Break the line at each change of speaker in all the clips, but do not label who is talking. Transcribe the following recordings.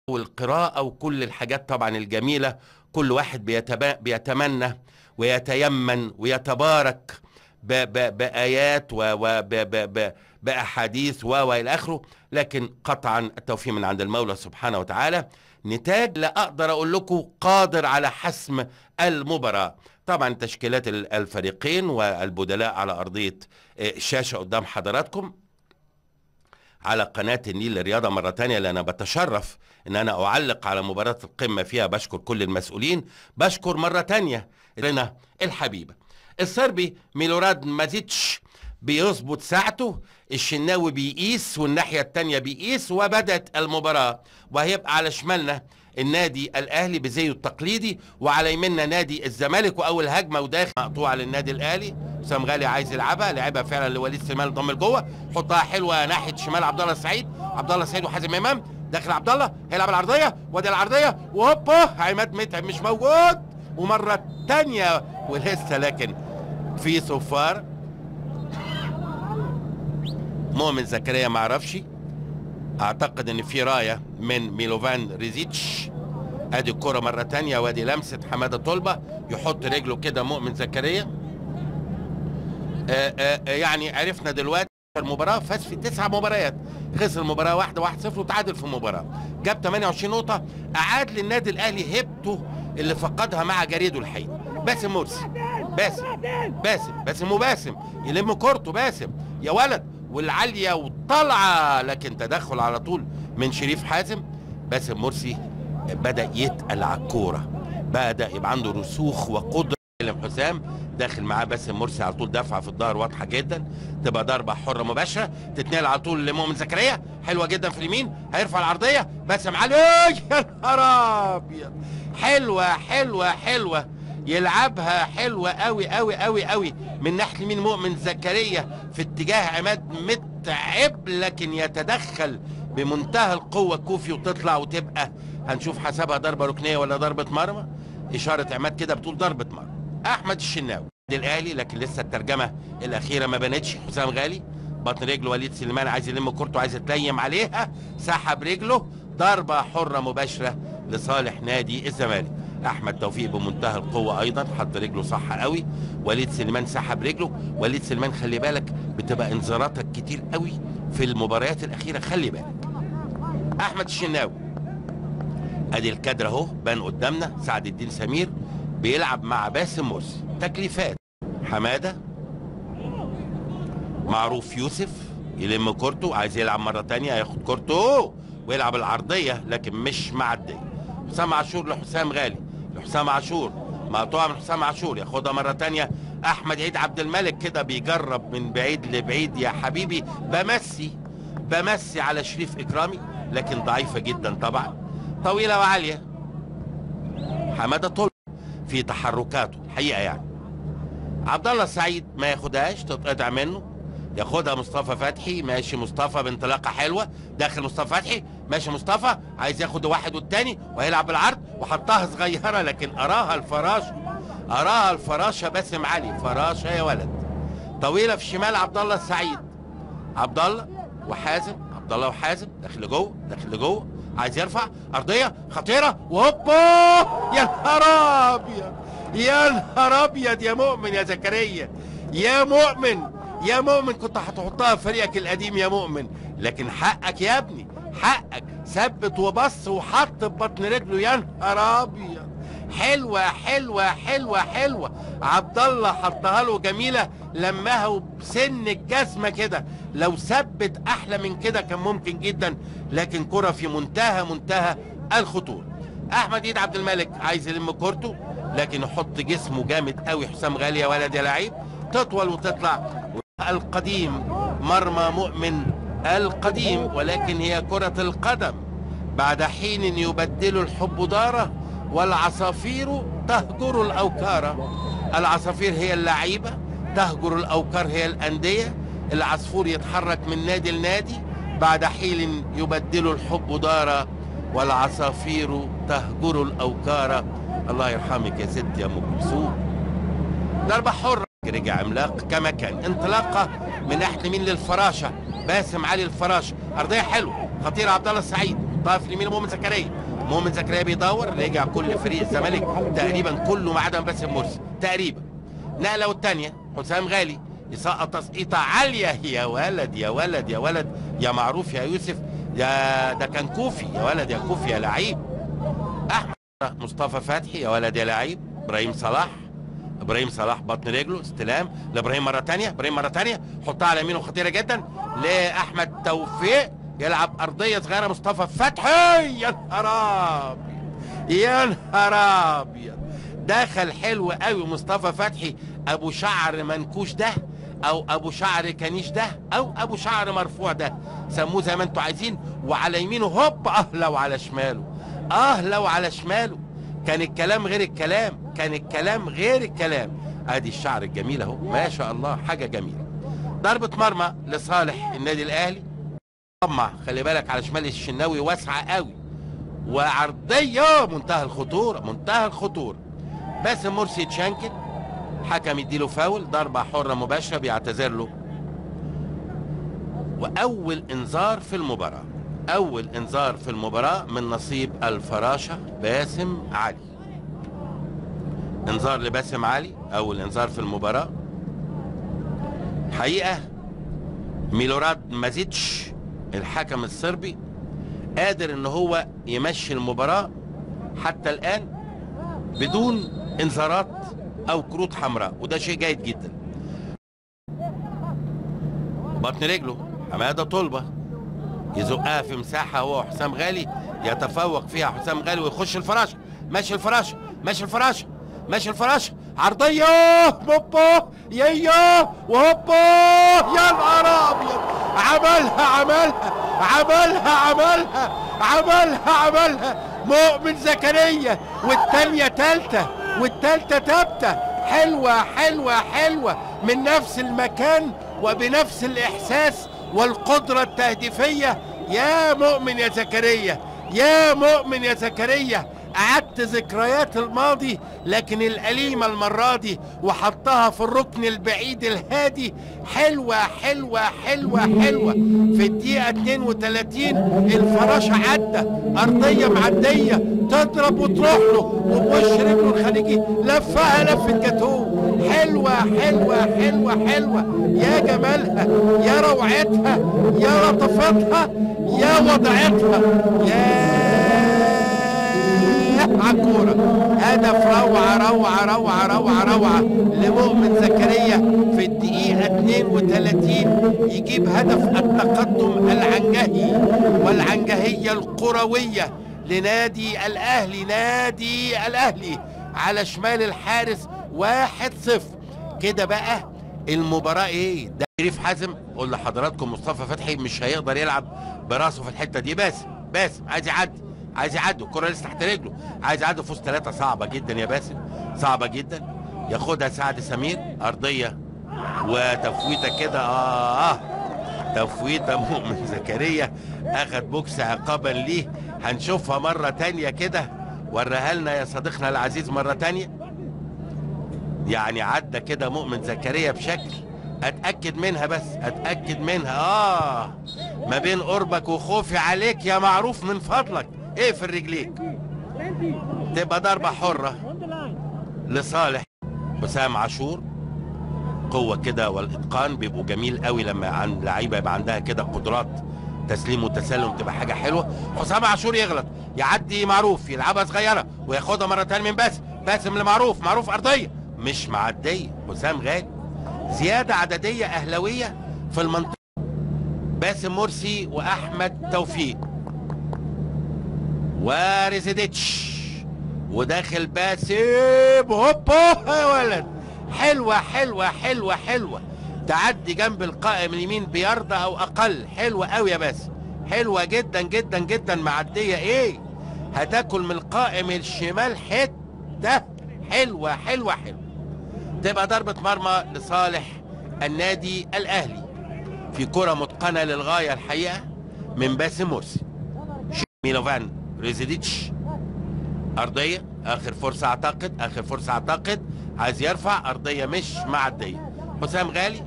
والقراءة وكل الحاجات طبعا الجميلة. كل واحد بيتمنى ويتيمن ويتبارك بآيات وبأحاديث وإلى آخره، لكن قطعا التوفيق من عند المولى سبحانه وتعالى. نتاج لا أقدر أقول لكم قادر على حسم المباراة. طبعا تشكيلات الفريقين والبدلاء على أرضية الشاشة قدام حضراتكم على قناة النيل للرياضة مرة تانية، لأن أنا بتشرف إن أنا أعلق على مباراة القمة فيها. بشكر كل المسؤولين، بشكر مرة تانية لنا الحبيبة. الصربي ميلوراد مازيتش بيظبط ساعته، الشناوي بيقيس والناحية التانية بيقيس، وبدأت المباراة. وهيبقى على شمالنا النادي الأهلي بزيه التقليدي، وعلى يميننا نادي الزمالك. وأول هجمة وداخل مقطوعة للنادي الأهلي، حسام غالي عايز يلعبها، لعبها فعلا لوليد سليمان ضم لجوه، حطها حلوة ناحية شمال عبد الله السعيد، عبد الله السعيد وحازم إمام، داخل عبد الله هيلعب العرضية، وادي العرضية وهوبا عماد متعب مش موجود، ومرة تانية ولسه لكن في صفار. مؤمن زكريا معرفش، اعتقد ان في رايه من ميلوفان ريزيتش. ادي الكره مرة تانية، وادي لمسه حمادة طلبه، يحط رجله كده مؤمن زكريا. يعني عرفنا دلوقتي المباراة، فاز في 9 مباريات، خسر مباراة واحدة 1-0 وتعادل في مباراة، جاب 28 نقطة، اعاد للنادي الاهلي هيبته اللي فقدها مع جريدة الحقيقة. باسم مرسي، باسم باسم باسم وباسم يلم كورته، باسم يا ولد، والعاليه والطلعه، لكن تدخل على طول من شريف حازم. باسم مرسي بدا يتقل على الكورة، بدا يبقى عنده رسوخ وقدره. حسام داخل معاه باسم مرسي على طول، دفعه في الظهر واضحة جدا، تبقى ضربه حره مباشرة تتنقل على طول لمؤمن زكريا، حلوة جدا في اليمين، هيرفع العرضية باسم علي، يا نهار ابيض، حلوة حلوة حلوة، يلعبها حلوة قوي قوي قوي قوي من ناحية اليمين مؤمن زكريا في اتجاه عماد متعب، لكن يتدخل بمنتهى القوة كوفي وتطلع وتبقى، هنشوف حسبها ضربه ركنيه ولا ضربه مرمى. اشارة عماد كده بتقول ضربه مرمى. احمد الشناوي الاهلي، لكن لسه الترجمة الاخيرة ما بانتش. حسام غالي بطن رجله، وليد سليمان عايز يلم كورته، عايز يتليم عليها، سحب رجله، ضربه حره مباشرة لصالح نادي الزمالك. احمد توفيق بمنتهى القوة ايضا حط رجله صح قوي، وليد سليمان سحب رجله. وليد سليمان خلي بالك بتبقى انذاراتك كتير قوي في المباريات الاخيرة، خلي بالك. احمد الشناوي ادي الكادر اهو بان قدامنا، سعد الدين سمير بيلعب مع باسم مرسي، تكليفات حمادة معروف يوسف يلم كورته، عايز يلعب مرة تانية، هياخد كورته ويلعب العرضية لكن مش معدية. حسام عاشور لحسام غالي، لحسام عاشور، مقطوعة من حسام عاشور، ياخدها مرة تانية احمد عيد عبد الملك كده بيجرب من بعيد لبعيد يا حبيبي، بمسي بمسي على شريف اكرامي لكن ضعيفة جدا طبعا، طويلة وعاليه. حمادة طول في تحركاته الحقيقة يعني. عبد الله السعيد ما ياخدهاش، تتقطع منه، ياخدها مصطفى فتحي، ماشي مصطفى بانطلاقه حلوة، داخل مصطفى فتحي، ماشي مصطفى عايز ياخد واحد والتاني وهيلعب بالعرض وحطها صغيرة، لكن اراها الفراشة، اراها الفراشة باسم علي، فراشه يا ولد، طويلة في شمال عبد الله السعيد، عبد الله وحازم، عبد الله وحازم داخل لجوه، داخل لجوه، عايز يرفع ارضية خطيرة، وهوبا يا نهار ابيض، يا نهار ابيض يا مؤمن يا زكريا، يا مؤمن يا مؤمن، كنت هتحطها في فريقك القديم يا مؤمن، لكن حقك يا ابني حقك، ثبت وبص وحط ببطن رجله، يا نهار ابيض، حلوة حلوة حلوة حلوة، عبد الله حطها له جميلة، لمها وبسن الجزمة كده، لو ثبت احلى من كده كان ممكن جدا، لكن كره في منتهى منتهى الخطورة. احمد عيد عبد الملك عايز يلم كورته، لكن يحط جسمه جامد قوي حسام غالي، يا ولد يا لعيب، تطول وتطلع. القديم مرمى مؤمن القديم، ولكن هي كرة القدم، بعد حين يبدل الحب داره والعصافير تهجر الأوكار. العصافير هي اللعيبة، تهجر الأوكار هي الأندية، العصفور يتحرك من نادي لنادي، بعد حين يبدل الحب داره والعصافير تهجر الأوكار. الله يرحمك يا ست يا أم كلثوم. ضربة حرة، رجع عملاق كما كان، انطلاقة من ناحية اليمين للفراشه، باسم علي الفراشة، ارضية حلوة خطيرة، عبد الله السعيد حطها في اليمين مؤمن زكريا، مؤمن زكريا بيدور، رجع كل فريق الزمالك تقريبا كله ما عدا باسم مرسي تقريبا. نقله والثانية حسام غالي يسقط تسقيطه عالية، يا ولد يا ولد يا ولد يا معروف يا يوسف، يا ده كان كوفي، يا ولد يا كوفي يا لعيب. احمد مصطفى فتحي يا ولد يا لعيب. ابراهيم صلاح، ابراهيم صلاح بطن رجله، استلام لابراهيم مرة ثانية، ابراهيم مرة ثانية حطها على يمينه خطيرة جدا لاحمد توفيق، يلعب ارضية صغيرة مصطفى فتحي، يا نهار ابيض يا نهار ابيض، دخل حلو قوي مصطفى فتحي، ابو شعر منكوش ده او ابو شعر كنيش ده او ابو شعر مرفوع ده، سموه زي ما انتوا عايزين، وعلى يمينه هوب، لو على شماله، لو على شماله كان الكلام غير الكلام، كان الكلام غير الكلام. ادي الشعر الجميل اهو ما شاء الله، حاجة جميلة. ضربه مرمى لصالح النادي الاهلي، طمع خلي بالك على شمال الشناوي واسعة قوي، وعرضيه منتهى الخطورة، منتهى الخطورة. باسم مرسي يتشنكل، حكم يديله فاول، ضربه حره مباشرة بيعتذر له. واول انذار في المباراة، اول انذار في المباراة من نصيب الفراشة باسم علي. انذار لباسم علي، اول انذار في المباراة. حقيقة ميلوراد مازيتش الحكم الصربي قادر ان هو يمشي المباراة حتى الان بدون انذارات او كروت حمراء، وده شيء جيد جدا. بطن رجله حمادة طلبه يزقها في مساحة هو وحسام غالي، يتفوق فيها حسام غالي ويخش الفراشة، ماشي الفراشة، ماشي الفراشة، ماشي الفراشة، عرضية هوبا ييا وهوبا، يا نهار ابيض، عملها عملها عملها عملها عملها عملها مؤمن زكريا، والثانية ثالثة والثالثة ثابتة، حلوة حلوة حلوة من نفس المكان وبنفس الاحساس والقدرة التهديفيه. يا مؤمن يا زكريا، يا مؤمن يا زكريا، أعدت ذكريات الماضي لكن الأليمة المرة دي، وحطها في الركن البعيد الهادي. حلوة حلوة حلوة حلوة. في الدقيقة 32 الفراشة عدى، أرضية معدية تضرب وتروح له، وبوش رجله الخارجي لفها لفة جاتوه. حلوة حلوة حلوة حلوة، يا جمالها، يا روعتها، يا لطفتها، يا وضعتها، يا عالكورة. هدف روعة روعة روعة روعة روعة لمؤمن زكريا في الدقيقة 32، يجيب هدف التقدم العنجهي والعنجهية القروية لنادي الأهلي، نادي الأهلي على شمال الحارس 1-0. كده بقى المباراة ايه؟ ده شريف حازم، قول لحضراتكم مصطفى فتحي مش هيقدر يلعب براسه في الحتة دي. باسم، باسم عايز يعدي، عايز يعدي، الكرة لسه تحت رجله، عايز يعدي في وسط ثلاثة، صعبة جدا يا باسم، صعبة جدا. ياخدها سعد سمير، أرضية وتفويتة كده، تفويتة مؤمن زكريا، أخد بوكس عقابا ليه. هنشوفها مرة تانية كده، وريها لنا يا صديقنا العزيز مرة تانية. يعني عدى كده مؤمن زكريا بشكل اتاكد منها، بس اتاكد منها. ما بين قربك وخوفي عليك يا معروف، من فضلك اقفل رجليك. تبقى ضربه حره لصالح حسام عاشور. قوة كده والاتقان بيبقوا جميل قوي لما عند لعيبة يبقى عندها كده قدرات تسليم وتسلم، تبقى حاجة حلوة. حسام عاشور يغلط، يعدي معروف، يلعبها صغيرة وياخدها مرة ثانية من باسم، باسم لمعروف، معروف ارضية مش معدية. حسام غالي زيادة عددية اهلاويه في المنطقة. باسم مرسي واحمد توفيق وريزيديتش، وداخل باسم، هوبا يا ولد، حلوة حلوة حلوة حلوة، تعدي جنب القائم اليمين بيرضى او اقل. حلوة قوي يا باسم، حلوة جدا جدا جدا، معدية ايه، هتاكل من القائم الشمال حتة. حلوة حلوة حلوة. تبقى ضربه مرمى لصالح النادي الاهلي في كره متقنة للغاية الحقيقة من باسم مرسي. ميلوفان ريزيديتش، ارضية، اخر فرصة اعتقد، اخر فرصة اعتقد، عايز يرفع ارضية مش معدية. حسام غالي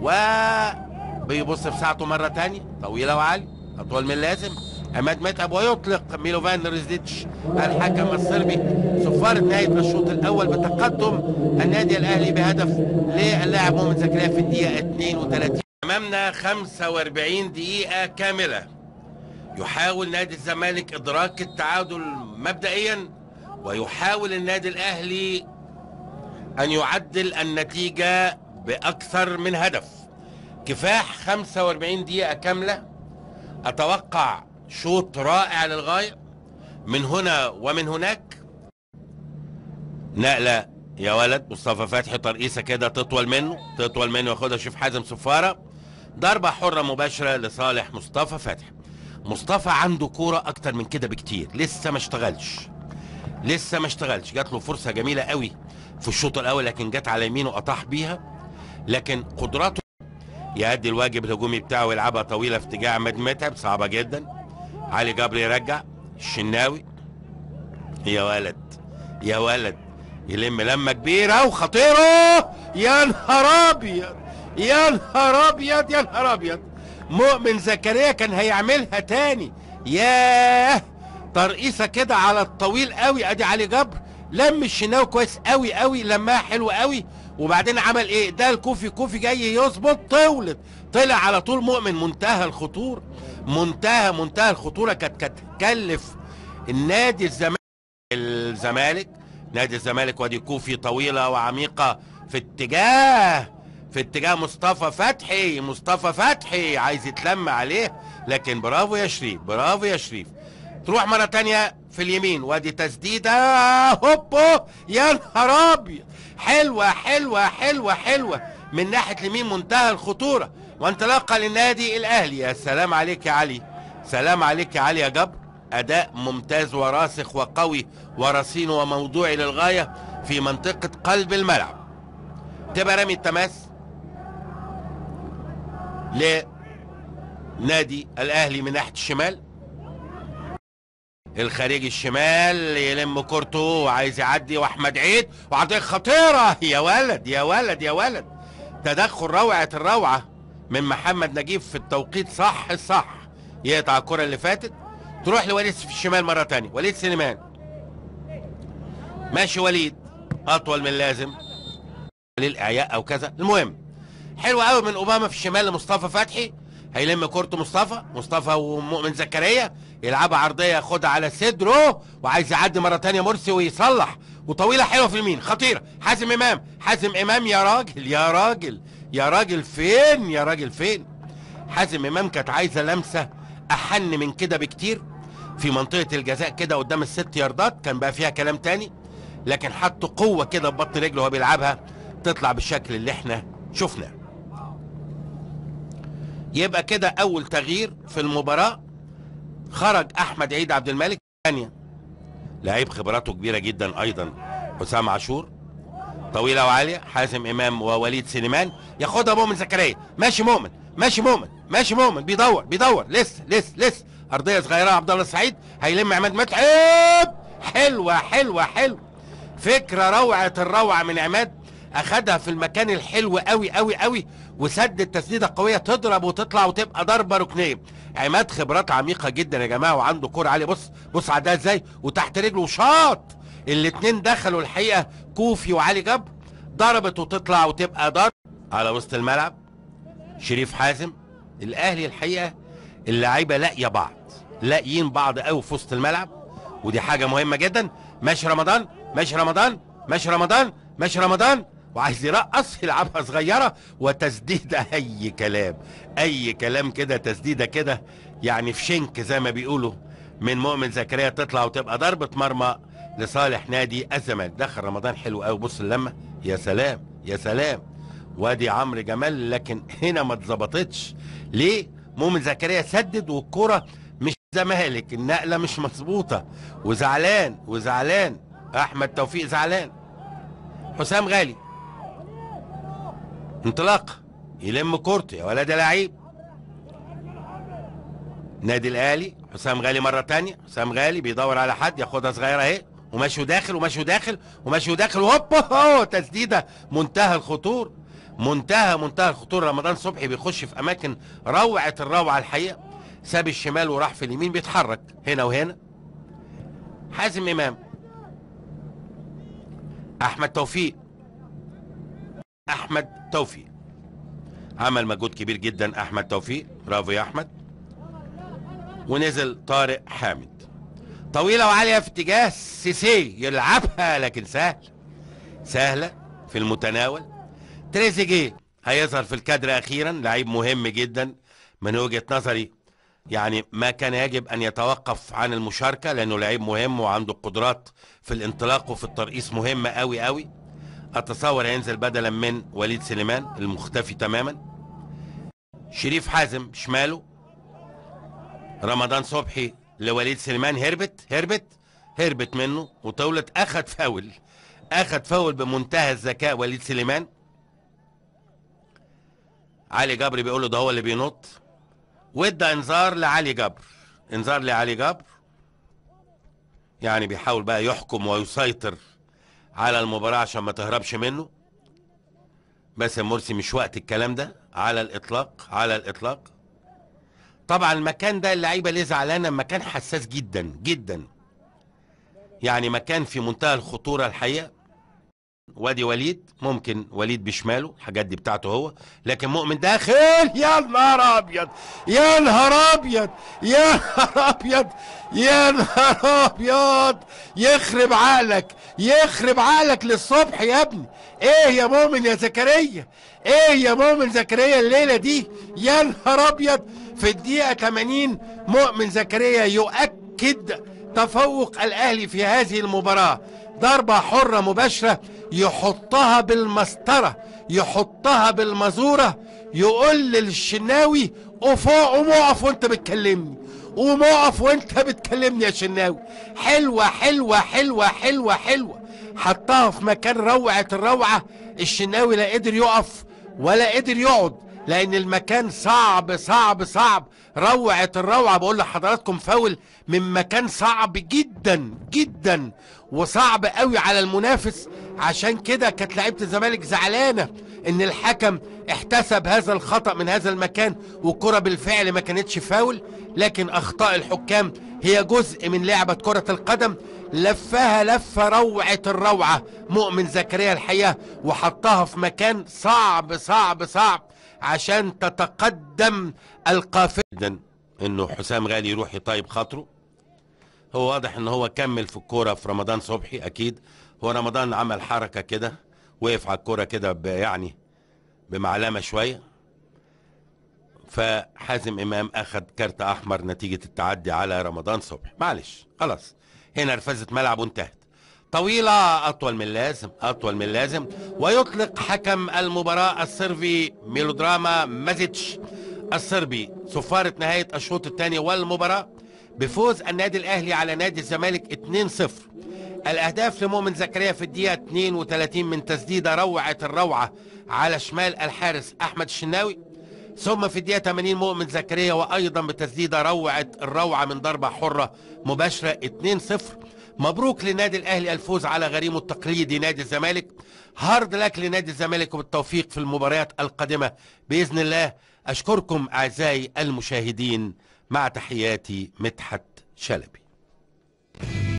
وبيبص في ساعته مرة ثانية، طويلة وعاليه، اطول من اللازم، عماد متعب، ويطلق ميلوفان ريزيتش الحكم الصربي صفارة نهاية الشوط الأول بتقدم النادي الأهلي بهدف للاعب مؤمن زكريا في الدقيقة 32. أمامنا 45 دقيقة كاملة يحاول نادي الزمالك إدراك التعادل مبدئيا، ويحاول النادي الأهلي أن يعدل النتيجة بأكثر من هدف. كفاح 45 دقيقة كاملة، أتوقع شوط رائع للغاية من هنا ومن هناك. نقلة يا ولد مصطفى فتحي، ترقيصة كده تطول منه، تطول منه، ياخدها شوف حازم صفارة، ضربة حرة مباشرة لصالح مصطفى فتحي. مصطفى عنده كورة أكتر من كده بكتير، لسه ما اشتغلش، لسه ما اشتغلش. جات له فرصة جميلة قوي في الشوط الأول لكن جت على يمينه قطع بيها، لكن قدراته يأدي الواجب الهجومي بتاعه ويلعبها طويلة في اتجاه عماد متعب، صعبة جدا. علي جبر يرجع، الشناوي يا ولد يا ولد يلم لمة كبيرة وخطيرة، يا نهار أبيض يا نهار أبيض يا نهار أبيض. مؤمن زكريا كان هيعملها تاني، ياه ترقيصة كده على الطويل قوي. ادي علي جبر لم الشناوي كويس قوي قوي، لماها حلو قوي، وبعدين عمل ايه؟ ده الكوفي، كوفي جاي يظبط، طولت، طلع على طول مؤمن. منتهى الخطورة، منتهى الخطورة، كانت تكلف النادي الزمالك، نادي الزمالك. وادي كوفي طويلة وعميقة في اتجاه مصطفى فتحي، مصطفى فتحي عايز يتلم عليه، لكن برافو يا شريف، برافو يا شريف. تروح مرة تانية في اليمين، وادي تسديدة هوبو، يا نهار ابيض، حلوة حلوة حلوة حلوة من ناحية اليمين، منتهى الخطورة، وانطلاقة للنادي الأهلي. يا سلام عليك يا علي، سلام عليك يا علي يا جبر، أداء ممتاز وراسخ وقوي ورصين وموضوعي للغاية في منطقة قلب الملعب. تبقى رمي التماس لنادي الأهلي من ناحية الشمال، الخارجي الشمال يلم كورته وعايز يعدي، واحمد عيد وعطية خطيرة، يا ولد يا ولد يا ولد، تدخل روعه الروعة من محمد نجيب في التوقيت صح الصح، يقطع الكره اللي فاتت، تروح لوليد في الشمال مرة ثانية، وليد سليمان ماشي، وليد اطول من اللازم للاعياء او كذا، المهم حلو قوي من اوباما في الشمال لمصطفى فتحي، هيلم كورته مصطفى، مصطفى ومؤمن زكريا يلعبها عرضية، ياخدها على صدره وعايز يعدي مرة ثانية مرسي ويصلح، وطويلة حلوة في اليمين خطيرة، حازم امام، حازم امام يا راجل يا راجل يا راجل فين يا راجل فين. حازم امام كانت عايزه لمسه احن من كده بكتير في منطقة الجزاء كده قدام الست ياردات، كان بقى فيها كلام تاني، لكن حط قوة كده ببطن رجله وهو بيلعبها تطلع بالشكل اللي احنا شفناه. يبقى كده اول تغيير في المباراة، خرج احمد عيد عبد الملك. ثانية لعيب خبراته كبيرة جدا ايضا حسام عاشور، طويلة وعاليه، حازم امام ووليد سليمان، ياخدها مؤمن زكريا، ماشي مؤمن ماشي مؤمن ماشي مؤمن، بيدور بيدور لسه لسه لسه، ارضية صغيرة عبد الله السعيد، هيلم عماد متعب، حلوة حلوة حلوة، فكرة روعه الروعة من عماد، اخدها في المكان الحلو قوي قوي قوي، وسد التسديده قوية تضرب وتطلع وتبقى ضربه ركنيه. عماد خبرات عميقة جدا يا جماعة، وعنده كورة عالية، بص بص عدها ازاي وتحت رجله وشاط، الاثنين دخلوا الحقيقة كوفي وعلي جبر، ضربت وتطلع وتبقى ضرب على وسط الملعب. شريف حازم، الاهلي الحقيقة اللعيبة لاقيه بعض، لاقيين بعض قوي في وسط الملعب، ودي حاجة مهمة جدا. ماشي رمضان ماشي رمضان ماشي رمضان ماشي رمضان، وعايز يرقص يلعبها صغيرة وتسديده اي كلام اي كلام كده، تسديده كده يعني في شنك زي ما بيقولوا من مؤمن زكريا، تطلع وتبقى ضربه مرمى لصالح نادي الزمالك. دخل رمضان حلو قوي، بص اللمة، يا سلام يا سلام، وادي عمرو جمال، لكن هنا ما اتظبطتش. ليه؟ مؤمن زكريا سدد والكره مش زمالك، النقلة مش مظبوطة، وزعلان وزعلان احمد توفيق زعلان. حسام غالي انطلاق، يلم كورته يا ولد يا لعيب نادي الاهلي. حسام غالي مرة ثانية، حسام غالي بيدور على حد، ياخدها صغيرة اهي، وماشي وداخل وماشي وداخل وماشي وداخل، هوبا تسديده منتهى الخطور، منتهى الخطورة. رمضان صبحي بيخش في اماكن روعه الروعة الحقيقة. ساب الشمال وراح في اليمين، بيتحرك هنا وهنا. حازم امام، احمد توفيق، احمد توفيق عمل مجهود كبير جدا احمد توفيق، برافو يا احمد. ونزل طارق حامد، طويلة وعاليه في اتجاه سيسي، يلعبها لكن سهل، سهلة في المتناول. تريزيجيه هيظهر في الكادر اخيرا، لعيب مهم جدا من وجهه نظري، يعني ما كان يجب ان يتوقف عن المشاركة لانه لعيب مهم وعنده قدرات في الانطلاق وفي الترقيص مهمة قوي قوي. اتصور هينزل بدلا من وليد سليمان المختفي تماما. شريف حازم شماله، رمضان صبحي لوليد سليمان، هربت هربت هربت منه وطولت، اخد فاول، اخد فاول بمنتهى الذكاء وليد سليمان. علي جبر بيقول له ده هو اللي بينط، وادى انذار لعلي جبر، انذار لعلي جبر، يعني بيحاول بقى يحكم ويسيطر على المباراة عشان ما تهربش منه. باسم مرسي مش وقت الكلام ده على الإطلاق، على الإطلاق. طبعا المكان ده اللعيبة ليه زعلانة؟ مكان حساس جدا جدا، يعني مكان في منتهى الخطورة الحقيقة. وادي وليد، ممكن وليد بشماله، الحاجات دي بتاعته هو، لكن مؤمن داخل، يا نهار ابيض يا نهار ابيض يا نهار ابيض يا نهار ابيض، يخرب عقلك، يخرب عقلك للصبح يا ابني. ايه يا مؤمن يا زكريا، ايه يا مؤمن زكريا الليلة دي، يا نهار ابيض. في الدقيقة 80 مؤمن زكريا يؤكد تفوق الاهلي في هذه المباراة. ضربة حرة مباشرة يحطها بالمسطرة، يحطها بالمزورة، يقول للشناوي قوم اقف وانت بتكلمني، قوم اقف وانت بتكلمني يا شناوي. حلوة حلوة حلوة حلوة حلوة، حطها في مكان روعة الروعة. الشناوي لا قدر يقف ولا قدر يقعد لأن المكان صعب صعب صعب. روعة الروعة، بقول لحضراتكم فاول من مكان صعب جدا جدا وصعب قوي على المنافس. عشان كده كانت لعيبة الزمالك زعلانة ان الحكم احتسب هذا الخطأ من هذا المكان، والكرة بالفعل ما كانتش فاول، لكن اخطاء الحكام هي جزء من لعبة كرة القدم. لفها لفة روعة الروعة مؤمن زكريا الحقيقة، وحطها في مكان صعب صعب صعب عشان تتقدم القافلة. انه حسام غالي يروح يطيب خاطره، هو واضح ان هو كمل في الكورة في رمضان صبحي، اكيد هو رمضان عمل حركة كده، وقف على الكورة كده يعني بمعلمه شوية، فحازم امام اخذ كارت احمر نتيجة التعدي على رمضان صبحي. معلش خلاص، هنا رفزه ملعب وانتهت. طويلة اطول من اللازم، اطول من اللازم. ويطلق حكم المباراة الصربي ميلودراما مازيتش الصربي صفارة نهاية الشوط الثاني والمباراة بفوز النادي الاهلي على نادي الزمالك 2-0. الاهداف لمؤمن زكريا في الدقيقة 32 من تسديده روعه الروعة على شمال الحارس احمد الشناوي، ثم في الدقيقة 80 مؤمن زكريا وايضا بتسديده روعه الروعة من ضربه حره مباشرة. 2-0. مبروك لنادي الاهلي الفوز على غريمه التقليدي نادي الزمالك. hard luck لنادي الزمالك وبالتوفيق في المباريات القادمة باذن الله. اشكركم اعزائي المشاهدين، مع تحياتي مدحت شلبي.